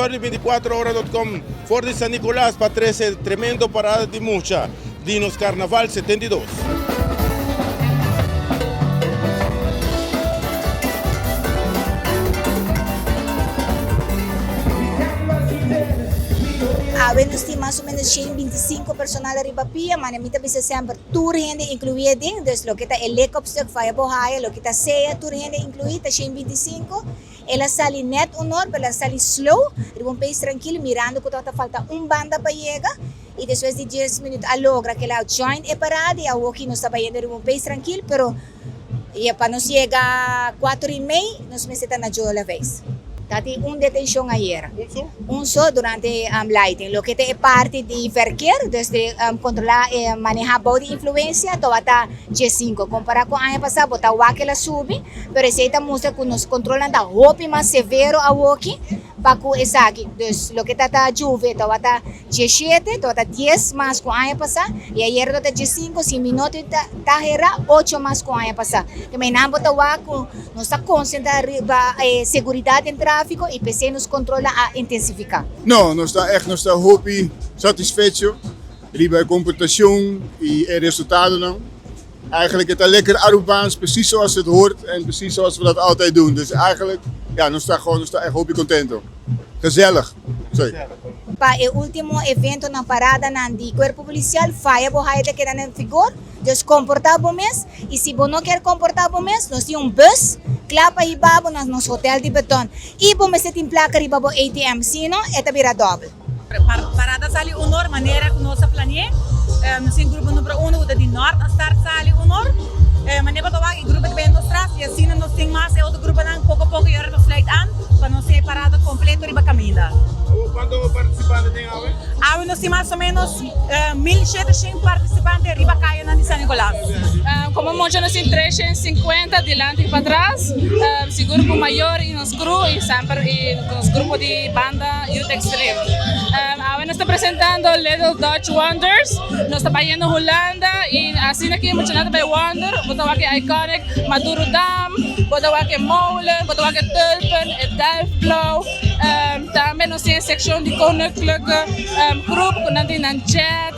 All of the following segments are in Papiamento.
Shirley 24 ora dot com for di San Nicolas pa trece tremendo parada di mucha di nos Carnaval 72. Awe nos tin mas o menos shen binti sinku personal ariba pia, mane mi ta bisa semper tur hende inkluí aden, dus loke ta e lekopstuk, faya bo haya, loke ta sea, tur hende inkluí ta shen binti sinku. El a sali net un or, pero el a sali slow, riba un pace trankil, mirando ku tabata falta un banda pa yega, i despues di dies minüt a logra ku el a join e parada i awoki nos ta bayendo riba un pace trankil, pero ya pa nos yega kuater i mei nos mester ta na Jola Veis. Ta tin un detenshon ayera, un so durante lighting, loke ta e parti di verkeer, dus di kontrola e maneha bou di influensia tabata diesinko, kompara ku aña pasa bo ta wak el a subi. Pero esey ta mustra cu nos controlnan ta hopi mas severo awoki pa cu esaki. Dus loke ta ta Juve tawata diesshete, tawata dies mas cu aña pasa y ayer tawata diesinco, si mi no ta hera ocho mas cu aña pasa. Te mainan bo ta wak cu nos ta concentra riba e seguridad den trafico y p'esey nos controlnan a intensifica. No, nos ta echt nos ta hopi satisfecho riba e comportacion y e resultadonan. Eigenlijk het ta lekker Arubaans, precies zoals het hoort en precies zoals we dat altijd doen. Dus eigenlijk, ja, nos ta gewoon, nos ta echt hopi contento. Gezellig. Sorry. Pa e ultimo eventonan paradanan di Cuerpo Policial faya bo haya ta keda na vigor, dus comporta bo mes y si bo no kier comporta bo mes nos tin un bus cla pa hiba bo na nos hotel di beton y bo mester tin placa riba bo ATM sino e ta bira dobel. Parada sali unor manera ku nos a plane'é. Nos tin grupo numero uno ku ta di nort a start sali unor. Manera bo ta wak e grupo ta bini nos tras i asina nos tin mas e otro gruponan poko poko i ora ta sluit an pa nos tin e parada kompleto riba kaminda. Awo kuantu partisipante tin awe? Awe nos tin mas o menos 1700 partisipante riba kayanan di San Nicolas. Komo mucha nos tin 350 dilanti i patras, sigur ku mayor i nos crew i semper i nos grupo di banda Youth Extreme. Awe nos ta presentando Little Dutch Wonders, nos ta bayendo Hulanda i asina ki muchanan ta bay wonder, bo ta wak e iconic Maduro Dam, bo ta wak e molen, bo ta wak e tulpen, e duifblauw. Tambe nos tin e seccion di Koninklijke Groep cu nan tin nan jet,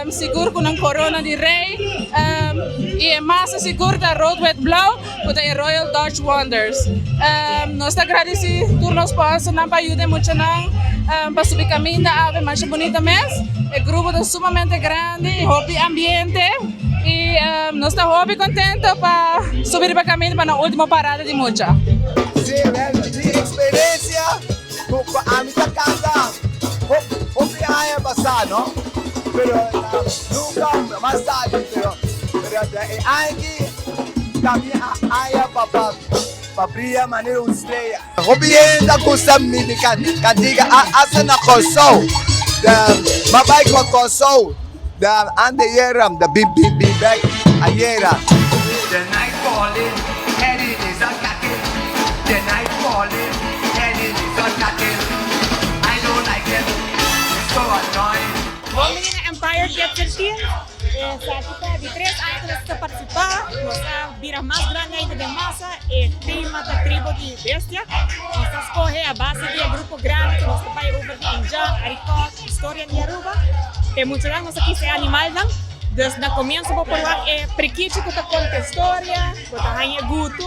sigur cu nan corona di rey y e mas sigur ta rood wit blauw cu ta e Royal Dutch Wonders. Nos ta gradici tur nos sponsornan pa yuda e muchanan pa subi caminda awe masha bunita mes. E grupo ta sumamente grandi y hopi ambiente y nos ta hopi contento pa subi riba caminda pa nan ultimo parada di mucha. Sí, wel, mi experiencia cu ami ta canta hopi aña pasa, no? Pero nunca mas tardi, pero pero e aña aki ta mi aña pa pa pa bria manera un estrella. Hopi hende ta gusta mi mi cantica hasta na Kòrsou. Mi a bai pa Kòrsou anteayer, bi bi bek ayera. The night falling, enemies attacking. The night falling, enemies attacking. I don't like it, it's so annoying. Bon bini na Empire Jet 13. Esaki ta di tres aña ku nos ta partisipá. Nos a bira mas grandi ainda den masa. E tema ta Tribo di Bestia. Nos ta skohe a base di e grupo grandi ku nos ta bai over di Indjan, Arikok, Historia di Aruba. E muchanan nos a kisa e animalnan. Dus na komienso bo por wak e prikichi ku ta konta e storia, bo ta haña e gutu,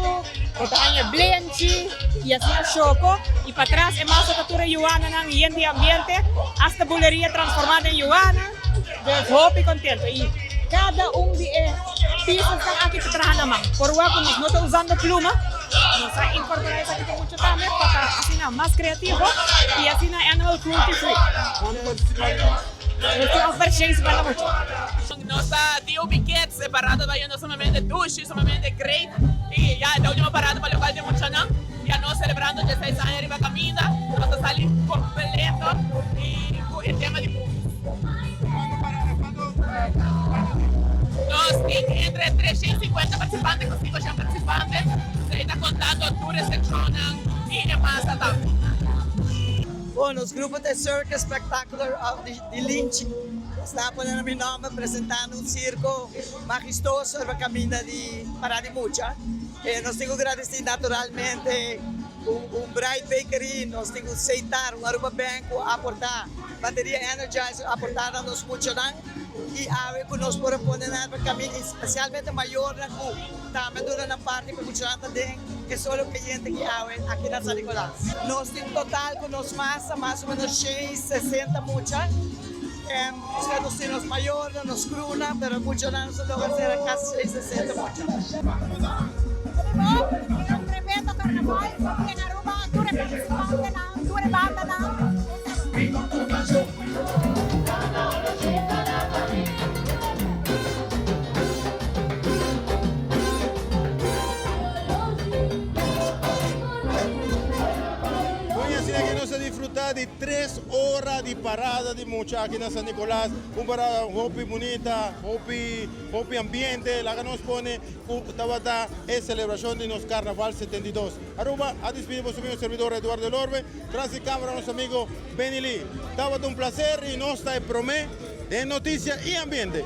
bo ta haña e blenchi i asina shoko. I patras e masa ta tur e yuananan yen di ambiente, asta buleria transformá den yuana. Dus hopi kontento. I kada un di e piesasnan aki ta traha na man. Por wak ku nos no ta usando pluma, nos a inkorporá esaki pa mucha tambe pa ta asina mas kreativo i asina animal cruelty free. Nos ta DOB Kids, e parada ta yendo sumamente dushi, sumamente great y ya e ta ultimo parada pa locual tin muchanan. Ya nos celebrando dieseis aña riba caminda, nos ta sali completo y cu e tema di movies. Nos tin entre 350 participante cu 500 participante, esey ta contando tur e seccionnan y e masa tambe. Bon, nos grupo ta e Circus Spectacular of di Linchi. Nos ta pone mi nomber presentando un circo majestuoso riba caminda di Parada di Mucha. Nos tin cu gradici naturalmente. Un Bright Bakery, nos tin un Seitar, un Aruba Bank cu a aporta bateria Energizer a aporta na nos muchanan y awe cu nos por a pone nan pa caminda y specialmente mayornan cu tambe a duna nan parti pa muchanan ta den e solo cayente ki awe aki na San Nicolas. Nos tin total cu nos masa mas o menos 160 mucha, osea nos tin nos mayornan, nos crewnan, pero muchanan nos a logra cera casi 160 mucha. Un tremendo carnaval en Aruba, tur e participantenan, tur e bandanan. Bon, asina cu nos a disfruta di 3 ora di parada di mucha aki na San Nicolas. Un parada hopi bunita, hopi, hopi ambiente. Laga nos pone cu tabata e celebracion di nos Carnaval 72. Aruba a despidi boso amigo servidor Eduardo Elorbe. Tras di camera nos amigo Benny Lee. Tabata un placer y nos ta e prome den noticia y ambiente.